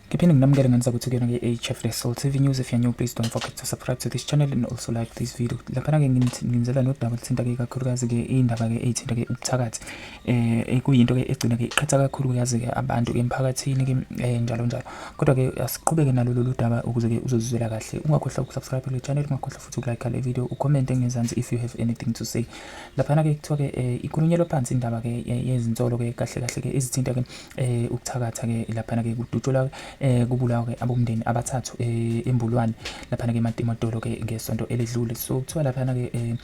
Ngiphinde nginamukele ngane zakwethu kuyona ke HF Resol TV News. If you're new, please don't forget to subscribe to this channel and also like this video. Laphana ke nginizela nodaba oluthinta ke kakhulukazi ke indaba ke eyithinta ke ubuthakathi. Eh kuyinto ke egcina ke iqhatha kakhulukazi ke abantu emphakathini ke eh, njalo njalo. Kodwa ke asiqhubeke nalo lolu daba ukuze ke uzozizwela kahle. Ungakhohlwa ukusubscribe kule channel, ungakhohlwa futhi ukulike le video, ucomment ngezansi if you have anything to say. Laphana ke kuthiwa ke eh, ikhulunyelwa phansi indaba ke yezinsolo ke kahle kahle ke ezithinta ke eh ukuthakatha ke laphana ke kudutshulwa eh kubulawa ke abomndeni abathathu eh embulwane laphana ke eMatimatolo ke ngesonto eledlule. So kuthiwa laphana ke eh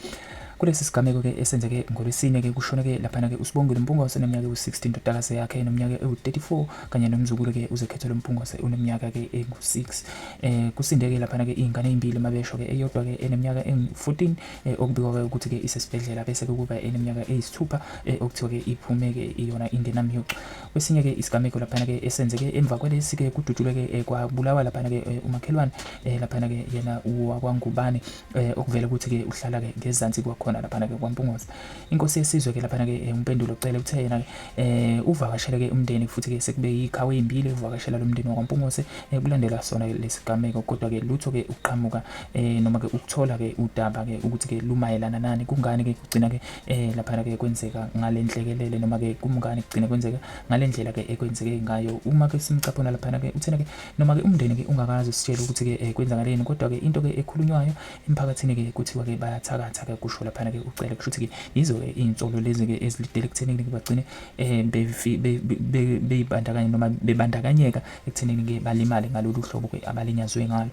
kulesi sigameko ke esenzeke ngolwesine ke kushone ke laphana ke uSibongile Mpungose oneminyaka ewu-60, indodakazi yakhe eneminyaka ewu-34 kanye nomzukulu ke uZekhethelo Mpungose oneminyaka ke engu-6. Eh kusinde ke laphana ke izingane ezimbili mabesho ke eyodwa ke eneminyaka engu-14 eh, okubikwa ke ukuthi ke isesibhedlela bese ke kuba eneminyaka eyisithupha eh, okuthiwa ke iphume ke iyona ingenamyucu. Kwesinye ke isigameko laphana ke esenzeke emva kwalesi ke kudutshulwe ke eh, kwabulawa laphana ke eh, umakhelwane eh, laphana ke yena wakwaNgubane eh, okuvela ukuthi ke uhlala ke ngezansi kwakhona laphana ke kwaMpungose. Inkosi yesizwe ke laphana ke eh, uMpendulo Cele uthe yena ke eh, uvakashele ke umndeni futhi ke sekube yikhawe ezimbili uvakashela lo mndeni wakwaMpungose eh, kulandela sona lesigameko kodwa ke lutho ke ukuqhamuka eh, noma ke ukuthola ke udaba ke ukuthi ke lumayelana nani kungani ke kugcina ke eh, laphana ke kwenzeka ngale nhlekelele noma ke kumngani kugcina kwenzeka ngale ndlela ke ekwenzeke ngayo. Uma ke simcaphuna laphana ke uthena ke noma ke umndeni ke ungakazi usitshela ukuthi ke eh, kwenzakaleni kodwa ke into ke ekhulunywayo emphakathini ke kuthiwa ke bayathakatha ke kusho laphana ke uCele. Kusho ukuthi ke yizo ke izinsolo lezi ke ezilidele ekuthenini ke bagcine eh beyibandakanya noma bebandakanyeka ekuthenini ke balimale ngalolu hlobo ke abalinyazwe ngalo.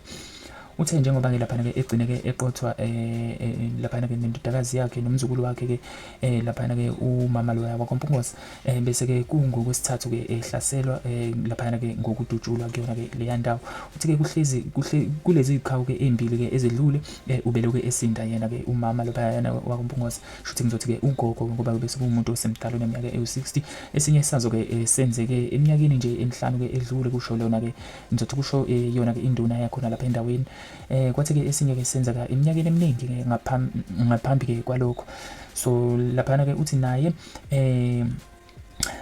Uthe njengoba ke laphana ke egcine ke eqothwa eh, eh laphana ke nendodakazi yakhe nomzukulu wakhe ke eh laphana ke umama loya wakwaMpungose eh bese ke kungokwesithathu ke ehlaselwa eh laphana ke ngokudutshulwa kuyona ke leya ndawo. Uthi ke kuhlezi kuhle kulezi zikhawu ke ezimbili ke ezedlule eh ubeloke esinda yena ke umama lophayana wakwaMpungose, shuthi ngizothi ke ugogo ngoba bese kuwumuntu osemdala oneminyaka ewu-60. Esinye sazo ke eh, senzeke eminyakeni nje emihlanu ke edlule kusho lona ke ngizothi kusho eh, yona ke induna yakhona lapha endaweni. Eh kwathi ke esinye ke senzeka eminyakeni eminingi ke ngaphambi ke kwalokho. So laphana ke uthi naye eh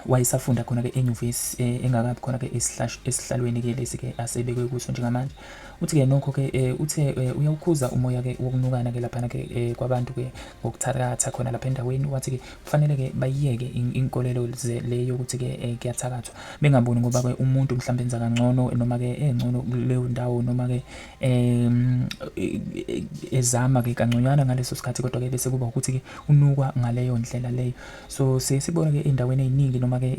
wayesafunda khona ke enyuvesi eh, engakabi khona ke esihlalweni ke lesi ke asebekwe kuso njengamanje. Uthi ke nokho ke eh, uthe eh, uyawukhuza umoya ke wokunukana ke laphana ke kwabantu ke ngokuthakatha khona lapha endaweni. Wathi ke kufanele ke bayiyeke inkolelo le yokuthi ke kuyathakathwa bengaboni ngoba ke umuntu mhlawumbe enza kangcono noma ke engcono kuleyo ndawo noma ke ezama ke kangconywana ngaleso sikhathi kodwa ke bese kuba ukuthi ke unukwa ngaleyo ndlela leyo. So siye sibone ke ey'ndaweni ey'ningi noma ke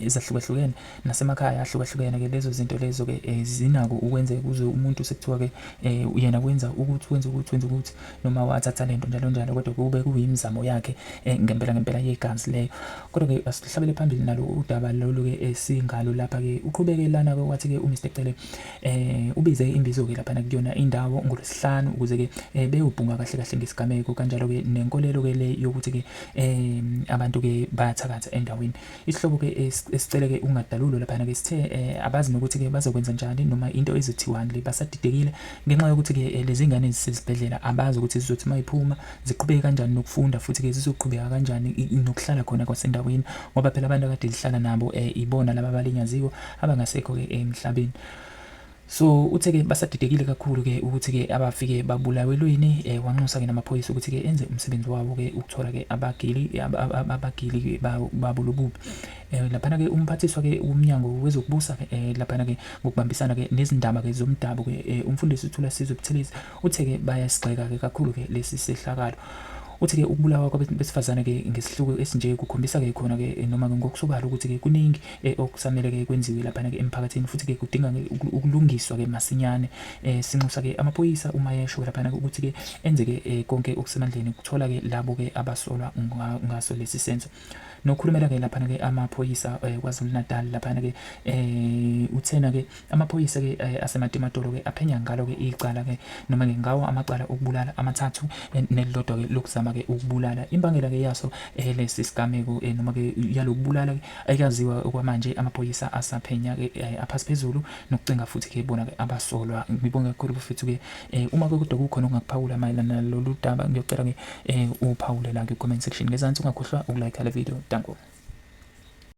ezahlukahlukene nasemakhaya ahlukahlukene ke lezo zinto lezo ke eh, zinako ukwenzeka kuze umuntu sekuthiwa ke eh, yena wenza ukuthi wenza ukuthi wenza ukuthi noma wathatha lento njalo njalo kodwa kube kuyimizamo yakhe eh, ngempela ngempela yegazi leyo. Kodwa ke asihlabele phambili nalo udaba lolu ke esingalo lapha ke. Uqhubeke lana ke wathi ke uMr Cele eh ubize imbizo ke laphana kuyona indawo ngolwesihlanu ukuze ke eh, beyobhunga kahle kahle ngesigameko kanjalo ke nenkolelo ke le yokuthi ke eh abantu ke bayathakatha endaweni. Isihlobo ke esicele ke ungadalulwa laphana ke sithe eh, abazi nokuthi ke bazokwenza njani noma into ezothiwani le, basadidekile ngenxa yokuthi ke eh, lezi ngane ezisezibhedlela abazi ukuthi zizothi mayiphuma ziqhubeke kanjani nokufunda futhi ke zizoqhubeka kanjani nokuhlala khona kwasendaweni ngoba phela abantu akade lihlala nabo eh, ibona laba abalinyaziwe abangasekho ke emhlabeni. So uthe ke basadidekile kakhulu ke ukuthi ke abafike babulawelweni eh, wanxusa ke namaphoyisa ukuthi ke enze umsebenzi wawo ke ukuthola ke abagili abagili babo lobubi. Eh, laphana ke umphathiswa ke umnyango wezokubusa ke eh, laphana ke ngokubambisana ke nezindaba ke zomdabu ke eh, umfundisi uThulasizwe Buthelezi uthe ke bayasigxeka ke kakhulu ke lesi sehlakalo. Uthi ke ukubulawa kwabesifazane ke ngesihluku esinje kukhombisa ke khona ke noma ke ngokusobala ukuthi ke kuningi eh, okusamele ke kwenziwe laphana ke emphakathini futhi ke kudinga ke ukulungiswa ke masinyane. Eh, sinxusa ke amaphoyisa uma esho laphana ke ukuthi ke enze ke eh, konke okusemandleni ukuthola ke labo ke abasolwa ngaso lesi senzo. Nokhulumela ke laphana ke amaphoyisa eh, KwaZulu Natal laphana ke eh uthena ke amaphoyisa ke eh, aseMatimatolo ke aphenya ngalo ke icala ke noma ke ngawo amacala okubulala amathathu eh, nelilodwa ke lokuzama ke ukubulala. Imbangela ke yaso eh, lesi sigameko eh, noma ke yalokubulala ke ayikaziwa okwamanje. Amaphoyisa asaphenya ke eh, aphasi phezulu nokucinga futhi ke bona ke abasolwa. Ngibonge kakhulu bafethu ke eh, uma ke kodwa kukhona ongakuphawula mayelana nalolu daba ngiyocela ke eh, uphawule la ku comment section ngezansi. Ungakhohlwa ukulike le video. Danko.